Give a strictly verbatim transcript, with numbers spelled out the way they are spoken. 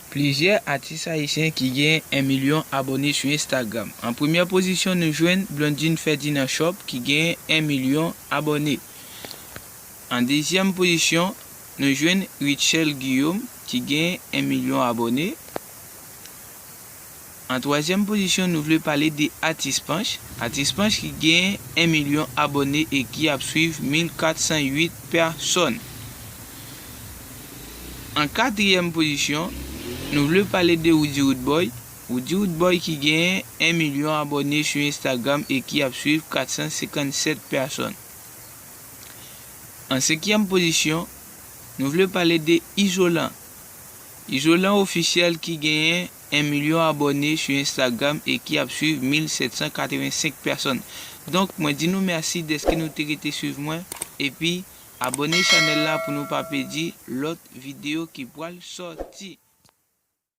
Plizyè atis ayisyen ki gen en milyon abòne sou Instagram. An premyè pozisyon, nou jwenn Blondine Ferdinand Shop ki gen en milyon abòne. An dezyèm pozisyon, nou jwenn Rutshelle Guillaume ki gen en milyon abòne. An twazyèm pozisyon, nou vle pale de Atis Panch. Atis Panch ki gen en milyon abòne e ki ap swiv mil kat san uit pèsòn. An katriyèm pozisyon, nou vle pale de Roody Roodboy. Roody Roodboy ki gen en milyon abòne sou Instagram e ki ap swiv kat san senkannsèt pèsòn. An senkyèm pozisyon, nou vle pale de Izolan. Izolan Officiel ki genyen en milyon abòne sou Instagram e ki ap swiv mil sèt san katrevensenk pèsòn. Donk, mwen di nou mèsi dèske nou te rete swiv mwen, epi abòne chanèl la pou nou pa pèdi lòt videyo ki pral sòti.